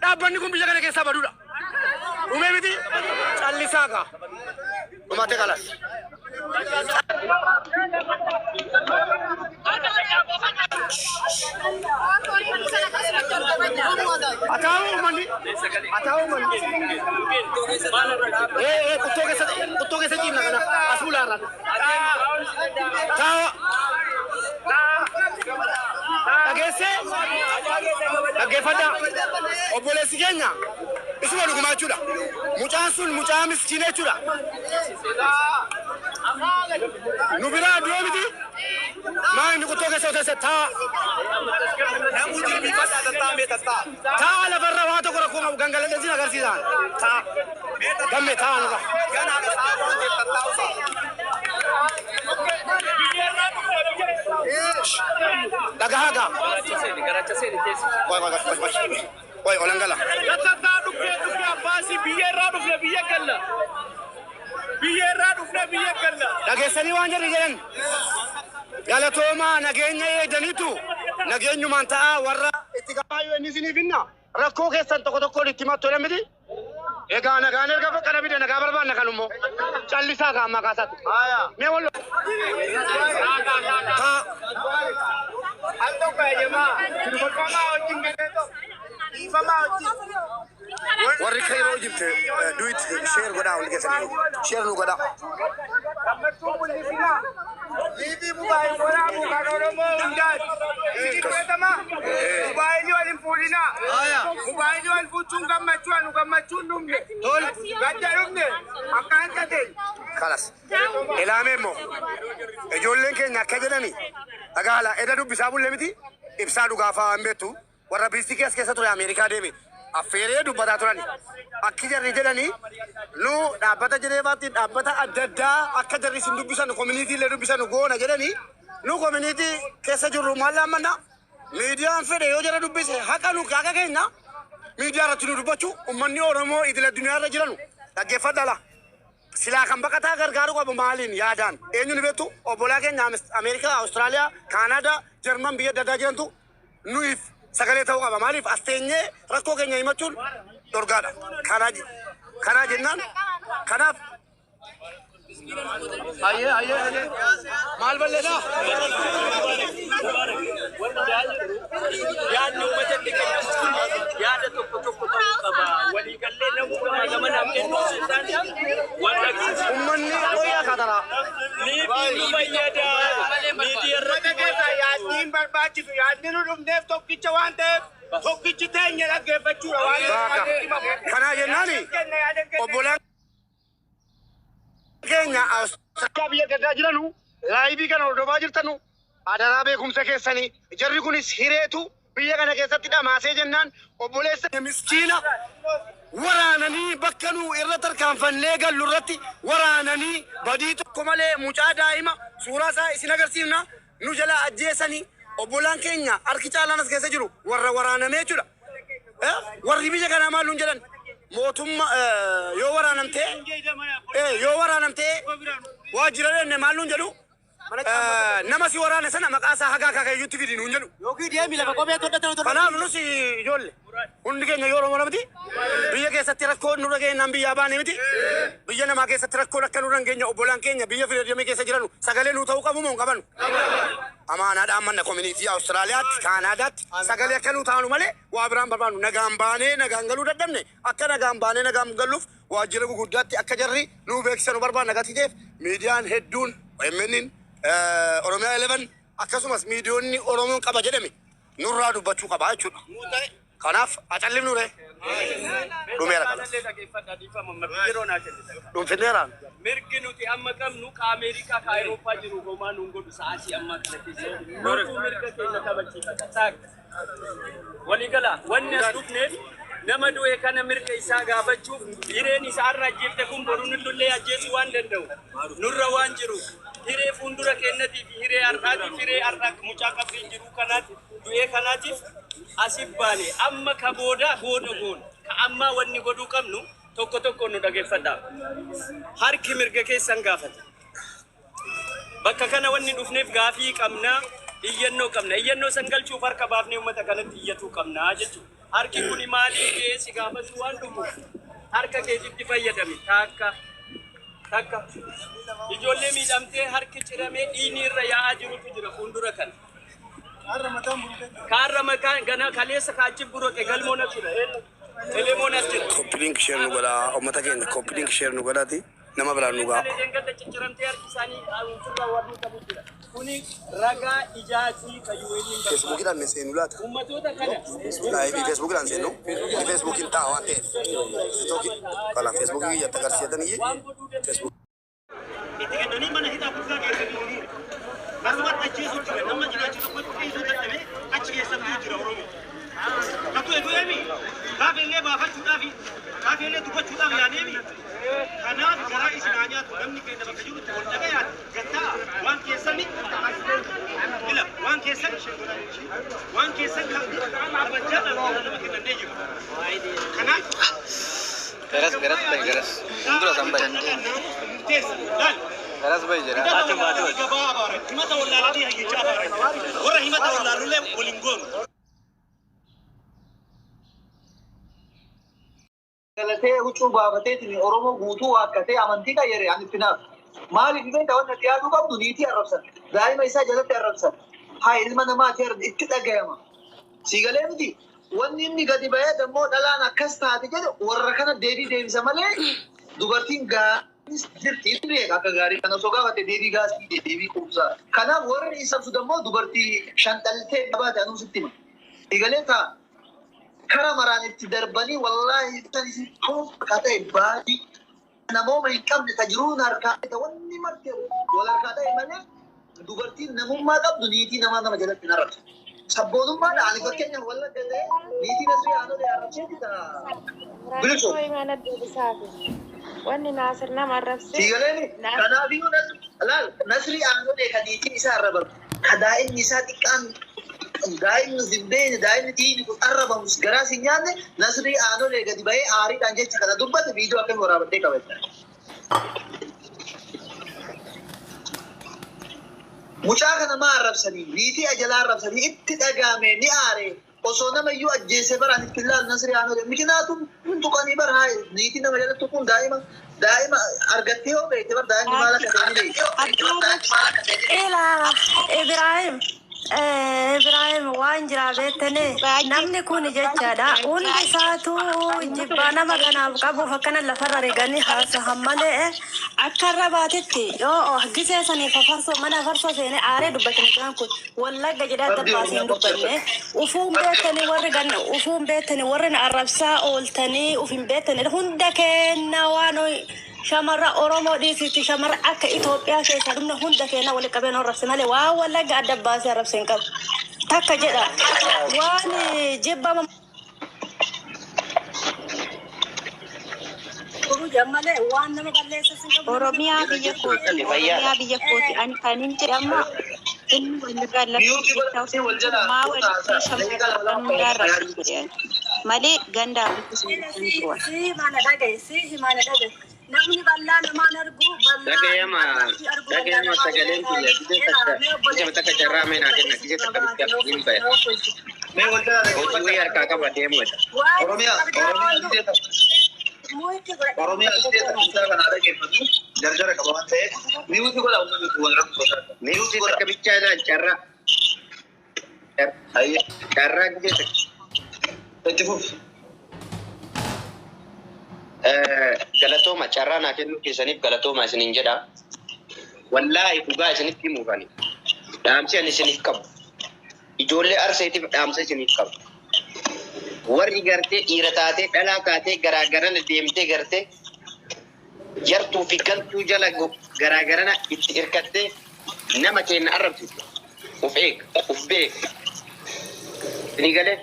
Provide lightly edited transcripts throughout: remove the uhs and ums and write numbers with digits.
Dhaabbanni kun biyya kana keessaa baduudha. Dhumee miti callisaa gaa. Dhumate kalas. Ataa'u uummanni. Ataa'u uummanni. Ee ee qottoo keessa ciimna kana as bulaarra. Taa'a. Dhageessee dhaggeeffadhaa. Obboleessi keenya isuma dhugumaa jechuudha. Mucaan sun mucaa miskiina jechuudha. Nu biraa du'e miti. Maa inni qottoo keessa teesse taa'a. Taa'a lafarra waa tokko rakkoo qabu gangaladhee sin agarsiisan. Taa'a. Gamme taa'a nurra. Dhagahaa gaa. Qoy qoy qoy qoy. Qoy olan gala. Tattataa dhukkee dhukkee abbaasii biyya irraa dhufne biyya galla. Biyya irraa dhufne biyya galla. Dhageessanii waan jedhan jedhan. Galatoomaa, nageenya eegdaniitu nageenyumaan ta'a warra itti gaafa inni isiniif hinna rakkoo keessan tokko tokkoon itti himattu jedhan miti. Egaa nagaan erga kana fide nagaa barbaanna kan immoo callisaa kaa ammaa kaasaatti. Mee wal taa. Al tokko eeyyamaa. Dhiifamaa wajjin galee tokko. Dhiifamaa wajjin. Warri Kairoo jirte do it, share godhaa, hundi keessanii share nu godhaa. Gammachuu mul'isinaa. Liivii mobaayil waraabu kan Oromoo hundaati. Isin fudhatamaa? Mobaayilii wal hin fuudhinaa. Mobaayilii wal fuuchuun gammachuu anu gammachuun dhumne. Gadda dhumne. Akkaan ta'e. Kalas. Ilaamee immoo ijoolleen keenya akka jedhani dhagaala eda dubbisaa bulle miti ibsaa dhugaafaa hin beektu warra biistii keessa ture Ameerikaa deeme affeeree dubbataa turani. Akki jarri jedhani nu dhaabbata Jineevaatti dhaabbata adda addaa akka jarri isin dubbisan community illee dubbisan goona jedhani. Nu community keessa jirru maal laammanna, miidiyaan fedhe yoo jara dubbise haqa nu haqa keenya miidiyaa irratti nu dubbachuu. Ummanni Oromoo idil addunyaa irra jiranu dhaggeeffadha la. Silaa kan baqataa gargaaruu qabu maaliin yaadaan eenyu ni beektu? Obbolaa keenya Ameerikaa, Awustiraaliyaa, Kaanaadaa, Jarman, biyya adda addaa jirantu nuyiif sagalee ta'uu qaba. Maaliif as teenyee rakkoo keenya himachuun dhorgaadha. Kanaa jennaan kanaaf ayyee ayyee ayyee maal balleessaa? Yaadni uummatatti kennamu kun yaada tokko tokko ta'uu qaba. Waliigallee namuu gamaa gamanaaf kennuu osoo hin taane wal dhageessisa. Uummanni qoyyaa kataraa. Liiviin nu fayyada. Miidiyaa irratti keessa yaadni hin barbaachisu. Yaadni nu dhufneef tokkicha waan ta'eef tokkichi teenya dhaggeeffachuudha. Waan Baaka. Kanaa jennaani obbolaan keenya Awustiraaliyaa biyya adda addaa jiranu live kana hordofaa jirtanu adaraa beekumsa keessanii jarri kunis hireetu biyya kana keessatti dhamaasee jennaan obboleessa miskiina waraananii bakka nu irra tarkaanfannee gallu irratti waraananii badii tokko malee mucaa daa'ima suuraa isaa isin agarsiifna nu jalaa ajjeesanii. Obbolaan keenya harki caalaan as keessa jiru warra waraanamee jechuudha. Warri biyya kanaa maal nuun jedhan? Mootummaa yoo waraanamtee waajjira deemne maal nuun jedhu? Nama si waraane sana maqaa isaa hagaa akaakayyuutti fidi nuun jedhu. Yookiin deemi lafa kophee todhatan. Kanaaf nus ijoollee hundi keenya yoo Oromoo miti biyya keessatti rakkoo nurra geenyaan biyyaa baane miti, biyya namaa keessatti rakkoon akka nurra hin geenye obbolaan keenya biyya filadamee keessa jiranu sagalee nuu ta'uu qabu moo hin qabanu? Amaanaadhaan manna community Awustiraaliyaatti, Kaanaadaatti sagalee akka nuu taanu malee waa biraan barbaannu. Nagaan baanee nagaan galuu dadhabne, akka nagaan baanee nagaan galluuf waajjira guguddaatti akka jarri nuu beeksisanu barbaanna. Gatii ta'eef miidiyaan hedduun OMN, Oromiyaa 11 akkasumas miidiyoonni Oromoon qaba jedhame nurraa dubbachuu qaba jechuudha. Kanaaf acallimnu ree dhumeera kanas. Dhuunfinneeraan. Mirgi nuti amma qabnu ka Ameerikaa ka Awurooppaa jiru homaa nuun godhu sa'aatii ammaa kana keessatti. Nutu mirga keenya kabachiifata. Taak. Waliigala wanni as dhufneef nama du'e kana mirga isaa gaafachuuf. Hireen isaa irra ajjeefte kun boru nullullee ajjeesuu waan danda'u. Nurra waan jiru. Hiree fuuldura keenyatii fi hiree har'aatiif, hiree har'a mucaa qabriin jiru kanaatiif, du'ee kanaatiif asif baane. Amma ka booda booda goona. Ka ammaa wanni godhuu qabnu tokko tokkoon nu dhageeffadha. Harki mirga keessan gaafata. Bakka kana wanni dhufneef gaafii qabna, iyyannoo qabna. Iyyannoo san galchuuf harka baafnee uummata kanatti iyyatuu qabna jechuudha. Harki kun maaliif ga'ee si gaafatu waan dhufu harka keetitti fayyadami. Takka takka ijoollee miidhamtee harki ciramee dhiigni irra yaa'aa jirutu jira fuuldura kana. Kaarra makaan gana kaleessa kaachi buroqe galmoon as jira. Elemoon as jira. Copy link share nu godhaa uummata keenya, copy link share nu godhaati nama biraan nu ga'a. Deengadda cicciramtee harki isaanii ofirraa warri qabu jira. Kuni ragaa ijaatii kan UN Feesbuukiidhaan ni seenu laata? Ummatoota kana Live Feesbuukiidhaan seenu. Feesbuukiin ta'a waan ta'eef. Tiktokii kala Feesbuukii kiyyatti agarsiisatanii waan godhuu danda'u. Feesbuuk. Itti kennanii mana hidhaa guddaa keessatti ooluu akkasumatti ajjeesuu jira, nama jiraachi tokko dhiisuu dadhabee achi keessattuu jira. Oromoo katu eegu'eemi gaafa illee baafachuudhaaf, gaafa illee dubbachuudhaaf yaadeemi. Kanaaf garaa isin haa nyaatu. Namni keenya bakka jirutti wal dhagayaa gattaa waan keessan ila waan keessan kabajaadhaan nama kennannee jiru. Kanaaf Garas garas bahi, garas. Fuuldura san bahi. Murteessa laal. Garas bahi jedha. Gabaa abaaran, himata wallaalanii hayyichaa abaaran, warra himata wallaalullee waliin goonu. Galatee huccuu baafateetiin Oromoo guutuu waakkatee amantii qayyare ani itti naaf. Maaliif beektaa? Wanti ati yaaduu qabdu niitii arrabsan. Daa'ima isaa jalatti arrabsan. Haa, ilma namaati itti dhagayama. Sii galee miti. Wanni inni gadi bahee dammoo dhalaan akkas taate jedhe warra kana deebii deebisa malee dubartiin gaariis jirti, inni beeka akka gaarii kana osoo gaafate deebii gaasii deebii quubsaa. Kanaaf warri isa ibsu dammoo dubartii shanxaltee qabaate anuu sitti hima. Sii galee ta'a. Kara maraan itti darbanii wallaahi san isin akka ta'e baadii namooma hin qabne ta jiruun harkaa ta wanni marte wal harkaa ta'e malee dubartiin namummaa qabdu niitii namaa nama jalatti hin arrabsu. Sabboonummaadha. Ani fakkeenyaaf Wallagga ta'e niitii Nasrii Aanolee arrabseeti ta'a. Bilisoo. Rakkoo imaana deebisaafi. Wanni Naasir nama arrabse. Siigaleen kanaafiyyuu laal, Nasrii Aanolee kan niitiin isaa arrabamu, ka daa'imni isaa xiqqaan, daa'imni hin beekne, daa'imni dhiigni kun arrabamus garaas hin nyaanne, Nasrii Aanolee gadi bahee aariidhaan jecha kana dubbate viidiyoo akkamii waraabbattee qabata. Mucaa kana maa arrabsanii? Niitii ajalaa arrabsanii itti dhagaame ni aare. Osoo nama iyyuu ajjeese baraan itti ilaalu Nasrii Aanolee. Mikinaatum hin tuqanii bara haa niitii nama jalatti tuquun daa'ima argattee yoo beekte bara daa'imni maal akka ta'e ni beekte. Ilaa Ibrahim, Ibrahim, waan jira beektanii namni kun jechaadha hundi isaatu jibbaa nama kanaaf qabuuf akkana lafarra riganii haasahan malee akka irra baatetti yoo gisee saniif farsoo mana farsoo seenee aaree dubbate mucaan kun Wallagga jedhee adda baasee hin dubbanne. Ufuun beektanii warri ganna ufuun beektanii warri na arrabsaa ooltanii uf hin beektanii hunda kenna waan shamarra Oromoo dhiisitti shamarra akka Itoophiyaa keessaa dhumne hunda keenya walitti qabeen arrabse malee waan Wallagga adda baasee arrabse hin qabu. Takka jedha waan jibbama malee waan nama balleessas hin qabu. Oromiyaa biyya kooti. Oromiyaa biyya kooti. Ani kan hin jedhama. Inni walirraa lafa maa walitti shamarran hundaarra jedhan malee gandaa walitti sun. Si mana dhagaye, si mana dhagaye. Namni bal'aa namaan argu bal'aa Dhagayama dhagayama, sagaleen kiyya gisee takka ija takka carraa mee naa kenna, gisee takka bitti hin baya. Mee wal jalaa Hojii wayii harkaa qaba deemuudha. Oromiyaa gisee takka. Oromiyaa gisee takka isaa kana dhaggeeffatu jarjara qaba waan ta'eef mute godha, uummanni wal rakkoo. Mee gisee takka bichaa ilaal carraa. Hayyee. Carraa gisee takka. Itti fufi. Galatooma, carraa naa kennuu keessaniif galatooma isiniin jedha. Wallaahi dhugaa isinitti himuufani. Dhaamsi ani isiniif qabu. Ijoollee Arseetiif dhaamsa isiniif qabu. Warri gartee dhiira taatee dhalaa taatee garaagarana deemtee gartee yartuu fi galtuu jala garaagarana itti hirkattee nama keenya arrabsitu. Uf eeg, uf beek. Isinii galee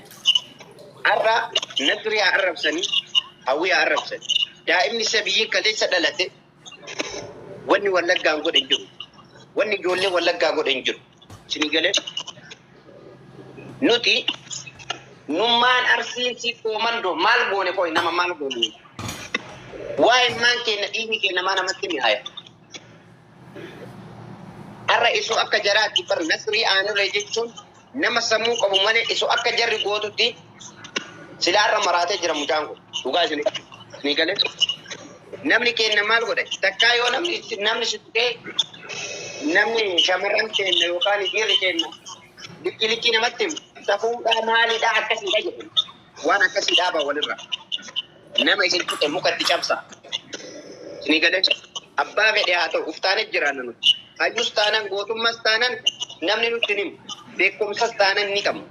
har'a Nasrii haa arrabsanii, Hawwii haa arrabsanii. Daa'imni isa biyyi kaleessa dhalate wanni Wallaggaan godhe hin jiru. Wanni ijoollee Wallaggaa godhe hin jiru. Isinii galee nuti nummaan Arsiin si koomandoo maal goone koy nama maal goone? Waa'ee maan keenya dhiigni keenya maa namatti mi'aaya. Har'a isoo akka jaraatti bar Nasrii Aanulee jechuun nama sammuu qabu malee isoo akka jarri gootutti Silaarra maraatee jira mucaan kun. Dhugaa isin ni galee. Namni keenya maal godhe? Takkaa yoo namni si tuqee namni shamarran keenya yookaan dhiirri keenya likki likki namatti himu safuudhaa maalidhaa akkasiidha jedhu. Waan akkasii dhaaba walirra. Nama isin tuqe mukatti cabsa. Isinii galee abbaa fedhe haa ta'u uftaanee jiraanna nuti. Hayyus taanan gootummas taanan namni nutti hin himu. Beekumsas taanan ni qabna.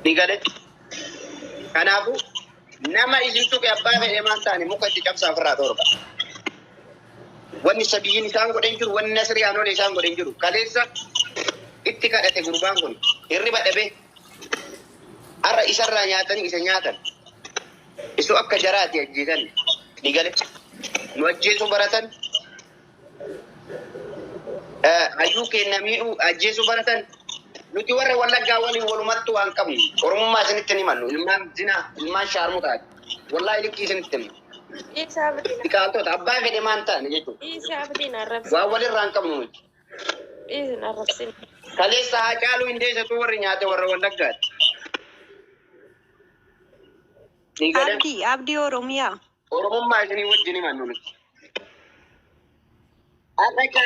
Ni galee. Kanaafuu nama isin tuqe abbaa fedhe maal taane muka itti cabsaa ofirraa torba. Wanni sabiyyiin isaan godhan jiru, wanni nasrii aanolee isaan godhan jiru. Kaleessa itti kadhate gurbaan kun hirriba dhabee har'a isarraa nyaatanii isa nyaatan. Isu akka jaraati ajjeesan ni gale. Nu ajjeesuu baratan. Hayyuu keenya miidhuu ajjeesuu baratan. Nuti warra Wallaggaa waliin walumattu waan qabnu. Oromummaa isinitti hin himannu. Ilmaan zinaa, ilmaan shaarmutaati. Wallaahi likkii isinitti himna. Dhiisaa abdiin Diqaaltota abbaa fedhe maan taane jechuudha. dhiisaa abdiin arrabsin Waan walirraa hin qabnu nuti. dhiisin arrabsin. Kaleessa Haacaaluu Hundeessatu warri nyaate warra Wallaggaati. Ni galee Abdii abdii Oromiyaa. Oromummaa isinii wajjin himannu nuti. Har'a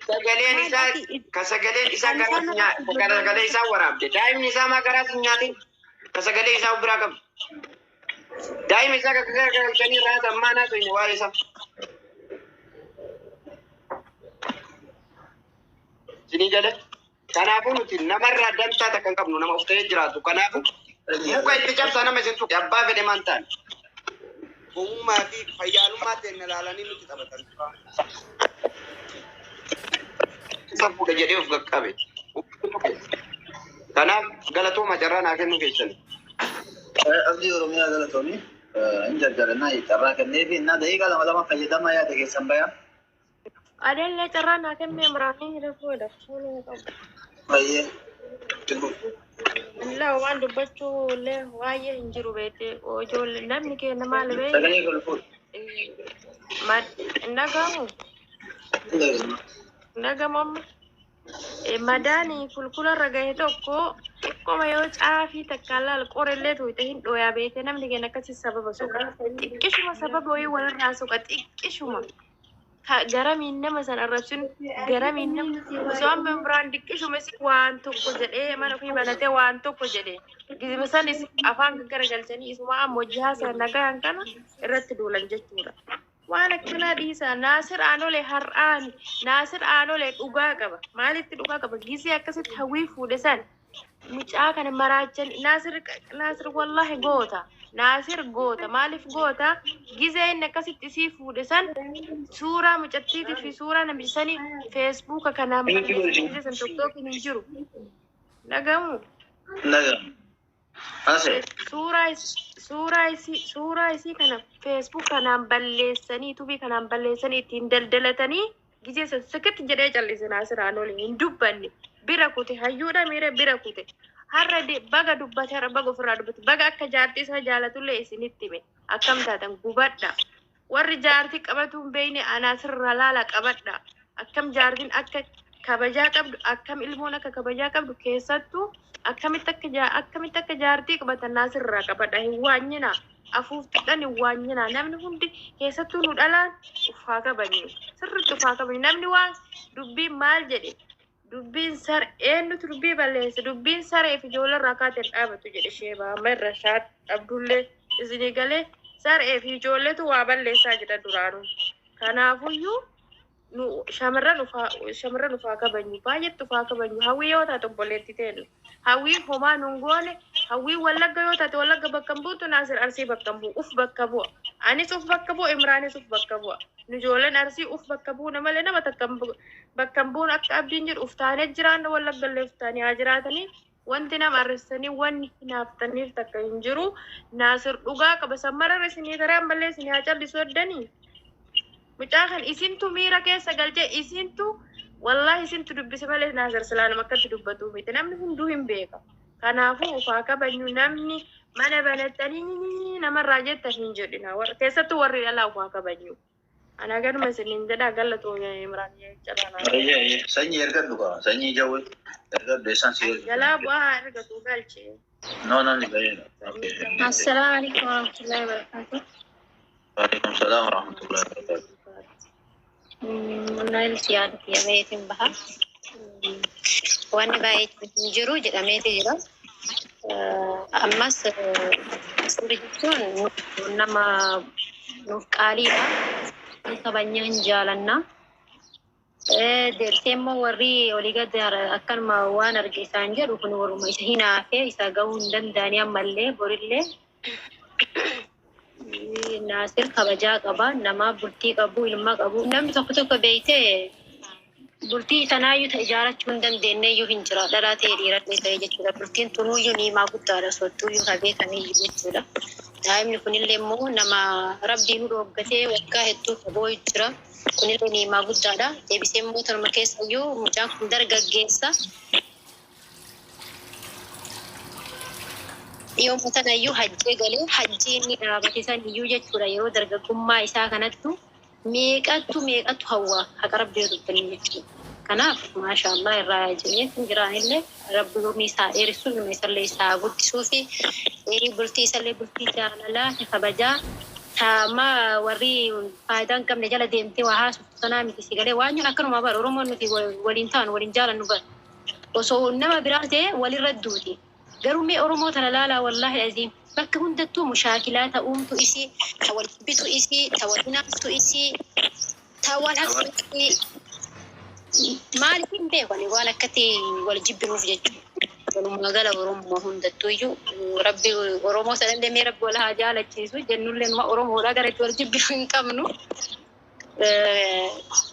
sagaleen Maal isaa ati ka sagaleen isaa kan garaa isaan si nyaa ka sagalee isaa waraabde. Daa'imni isaa maa garaa si nyaatin? Ka sagalee isaa of biraa qabdu. Daa'ima isaa ka gara galchanii raasa ammaa naa soyne waa'ee isaa. Isinii galee. Kanaafuu nuti namarraa dantaa takka hin qabnu nama of ta'ee jiraatu. Kanaafuu muka itti cabsaa nama isin tuqe abbaa fedhe maan taane. Gowwummaa fi fayyaalummaa ta'e ilaalanii nuti taphatan. Isa fuudha jedhee of qaqqabe. Kanaaf galatooma carraa naa kennuu keessan. Abdii Oromiyaa galatoomii hin jarjarannaa carraa kenneefi innaa daqiiqaa lama lama fayyadamaa yaada keessan bayaa. Adeellee carraa naa kennee muraanii rafuudha. Fuuluma qabu. Baay'ee. Illaa waan dubbachuu illee waa'ee hin jiru beekte ijoollee namni keenya maal beekte Sagalee kolfuudha. nagamu nagamu amma madaani kulkularra gahe tokko xiqqoma yoo caafii takka laal qorellee tuyte hin dhoyaa beekte namni keenya akkasii sababa soqa xiqqishuma sababa wayii walirraa soqa xiqqishuma garamiin nama san arrabsin garamiin nama osoo amma biraan xiqqishuma si waan tokko jedhee mana ofii banatee waan tokko jedhee gizima sanis afaan garagalchanii isuma amma hojii haasaa nagaan kana irratti duulan jechuudha. Waan akkanaa dhiisaa Naasir Aanolee har'aan Naasir Aanolee dhugaa qaba. Maalitti dhugaa qaba? Gizee akkasitti hawwii fuudhe san mucaa kana maraachan Naasir Naasir wallaahi goota. Naasir goota. Maaliif goota? Gizee inni akkasitti isii fuudhe san suuraa mucattiitii fi suuraa namicha sanii feesbuuka kanaan balleessanii gizee san tokkookin hin jiru. Nagamu. Nagaa. Asee. Suuraa isii kana feesbuuk kanaan balleessanii tubii kanaan balleessanii ittiin daldalatanii gizee san sikitti jedhee callise Naasir Aanolee hin dubbanne bira kute hayyuudha miira bira kute har'a baga dubbate har'a baga ofirraa dubbate baga akka jaartii isaa jaalatullee isinitti hime akkam taatan gubadha warri jaartii qabatu hin beekne anaasirra laala qabadha akkam jaartiin akka kabajaa qabdu akkam ilmoon akka kabajaa qabdu keessattuu akkamitti akka jaartii qabatan naasirraa qabadha hin waanyina afuuftudhan hin waanyina namni hundi keessattuu nu dhalaan ufaa kabajnu sirriitti ufaa kabajnu namni waan dubbiin maal jedhe dubbiin sar eenyutu dubbii balleesse dubbiin saree fi ijoollee irraa kaateen dhaabatu jedhe sheebaa amma irra shaat abdullee isinii galee saree fi ijoolleetu waa balleessaa jedha duraanuu kanaafuyyuu nu shamarran ufaa kabajnu baay'eetti ufaa kabajnu hawwii yoo taate obboleetti teenyu hawwii homaa nun goone hawwii Wallagga yoo taate Wallagga bakka hin buutu Naasir Arsii bakka hin bu'u uf bakka bu'a anis uf bakka bu'a Imraanis uf bakka bu'a nu ijoolleen Arsii uf bakka buuna malee nama takka bakka hin buunu akka abdiin jedhu uf taanee jiraanna Wallagga illee uf taanee haa jiraatanii wanti nama arrabsanii wanni hinaaftaniif takka hin jiru Naasir dhugaa qaba sammararra isinii karaa ammallee isinii haa callisu eddanii. Mucaa kan isintu miira keessa galchee isintu wallaahi isintu dubbise malee Naasir silaa nama akkatti dubbatu miti namni hunduu hin beeka. Kanaafuu ufaa kabajnu namni mana banattanii namarraa jettan hin jedhina keessattuu warri dhalaa ufaa kabajnu. Ana ganuma isiniin jedha galatoomii Imraan jedha. Ayyee ayyee sanyii ergadhu qaba sanyii jawwee ergadhu isaan si ergu. Jalaa bu'aa argatu galche. No, namni baay'eedha. Okay. Assalamu alaikum warahmatullahi wabarakatuh. Waalaikum salaam warahmatullahi wabarakatuh. Wallahi yaada kiyya baay'eetiin baha. Wanni baay'ee hin jiru jedhameeti jira. Ammas suurri jechuun nama nuuf qaaliidha. Kabajnaa hin jaalanna. Deebisee immoo warri olii gad akkanuma waan arge isaan jedhu kun warruma isa hinaafee isa gahuu hin danda'anii ammallee borillee Naasir kabajaa qaba, nama bultii qabu, ilma qabu. Namni tokko tokko beeytee bultii sanaayyuu ta ijaarachuu hin dandeenyeyyuu hin jira. Dhalaa ta'e dhiirallee ta'e jechuudha. Bultiin tunuuyyuu niimaa guddaadha. Sottuuyyuu ka beekaniyyuu jechuudha. Daa'imni kunillee immoo nama rabbiin nu dhooggatee waggaa hedduu qaboo jira. Kunillee niimaa guddaadha. Deebisee immoo tanuma keessayyuu mucaan kun dargaggeessa. Dhiyooma tanayyuu hajjee galee hajjii inni dhaabate saniyyuu jechuudha yeroo dargaggummaa isaa kanattu meeqattu meeqattu hawwa haqa rabbii yoo dubbanne jechuudha. Kanaaf maashaallah irraa jedhee kun jiraanillee rabbi umrii isaa dheeressu ilma isallee isaa guddisuu fi bultii isallee bultii jaalalaa ta kabajaa ta amma warri faayidaa hin qabne jala deemtee waa haasoftu tanaa miti si galee waan akkanuma bara Oromoon nuti waliin taanu waliin jaalannu bara osoo nama biraa ta'e walirra duuti. Garuu mee Oromoo tana laalaa wallaahi aziim bakka hundattuu mushaakilaa ta uumtu isii, ta wal jibbitu isii, ta wal hinaaftu isii, ta wal hattu isii. Maaliif hin beeku ani waan akkatti wal jibbinuuf jechuudha. Walumaa gala Oromoo hundattuu iyyuu rabbi Oromoo sanallee mee rabbi wal haa jaalachiisu jennullee numa Oromoodha gara itti wal jibbinu hin qabnu.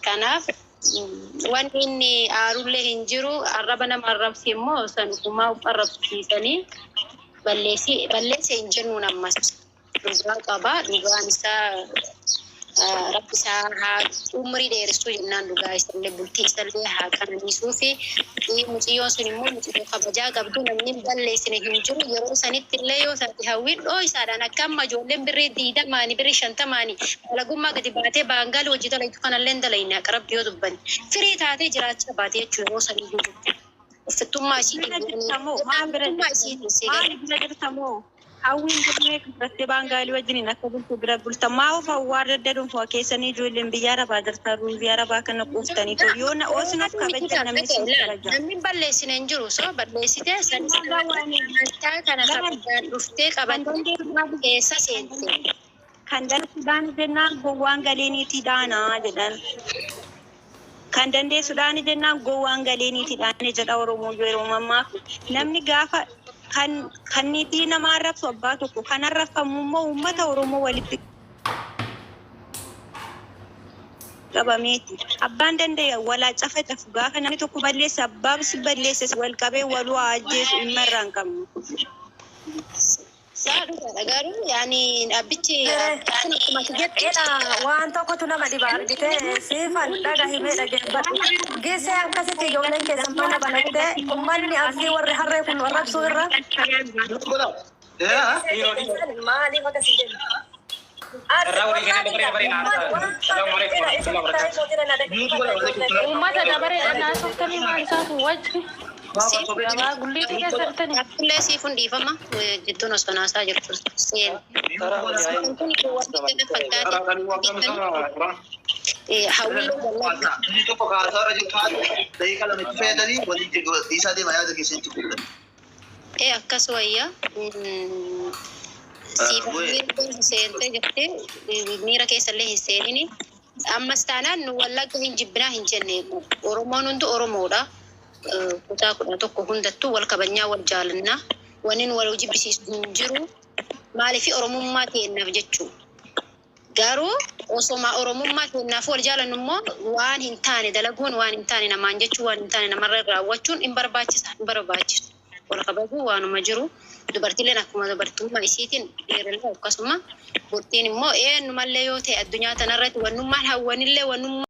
Kanaaf wanni inni aarullee hin jiru arraba nama arrabsi immoo san ufumaa uf arrabsiisanii balleessi balleesse hin jennuun ammas dhugaa qaba dhugaan isaa rabbi isaa haa umrii dheeressuu jennaan dhugaa isallee bultii isallee haa qananiisuu fi mucayyoon sun immoo mucayyoo kabajaa qabdu namni hin balleessine hin jiru yeroo sanitti illee yoo taate hawwiin dhoo isaadhaan akka amma ijoolleen birrii 20n birrii 50n balagummaa gadi baatee baangaalii hojii dalaytu kanallee hin dalayne akka rabbi yoo dubbanne firii taatee jiraachaa baate jechuu yeroo saniyyuu jechuudha. Uffittummaa isiitiin Bira jirtamoo? Maal bira Uffittummaa jirtamoo? isiitiin si Maal gala. bira jirtamoo? Hawwiin birree irratti baangaalii wajjiniin akka bultu bira bulta. Maa of awwaarra dhuunfaa keessanii ijoolleen biyya arabaa jirta. Biyya arabaa kana quuftanii tolu. Yoo na oosin of kabajan namni sin kabaja. Namni hin balleessine hin jiru soo balleessite sanis amantaa kana kabajaan dhuftee qabattee keessa seente. Kan dandeessu jennaan gowwaan galeeniitii daanaa jedhan. Kan dandeessu dhaani jennaan gowwaan galeeniitii dhaane jedha Oromoo yeroo mammaaku. Namni gaafa kan kan niitii nama arrabsu abbaa tokko kan arrabfamu immoo uummata Oromoo walitti qabameeti. Abbaan danda'e walaa cafacafu gaafa namni tokko balleesse abbaa si balleesse wal qabee waluu haa ajjeesu dhimma irraa hin qabnu. Saa dhugaadha garuu yaani abbichi kun akkuma ati jettu Ila waan tokkotu nama dhiba argite siifan dhaga himee dhageeffadhu. Gisee akkasitti ijoolleen keessan mana banattee ummanni arsii warri harree kun arrabsuu irra. Maaliif akkasii jenna? Uummata dabareedhaan haasoftanii maal isaatu wajji gabaa gulliitii keessa jirtanii. Illee siif hun dhiifama jidduun osoo naasaa jirtu seen. Kun wanti kana fakkaate hawwii jallatu. Inni tokko kaasaarra jirtu daqiiqa 2 itti fayyadanii waliin dhiisaa deema yaada keessatti fuudhan. Ee akkas wayya. Siif seentee jirti miira keessa illee hin seenini. Ammas taanaan nu wallagga hin jibbinaa hin jenne Oromoon hundi Oromoodha. Kutaa 11 hundattuu wal kabajnaa wal jaalannaa. Wanni nu wal jibbisiisu hin jiru. Maaliif Oromummaa teennaaf jechuu. Garuu osoma Oromummaa teennaaf wal jaalannu immoo waan hin taane dalaguun waan hin taane namaan jechuu waan hin taane namarra raawwachuun hin barbaachisa hin barbaachisu. Wal kabajuu waanuma jiru. Dubartiileen akkuma dubartummaa isiitiin dhiirrillee akkasuma. Bultiin immoo eenyumallee yoo ta'e addunyaa tanarratti wannummaan hawwanillee wannummaa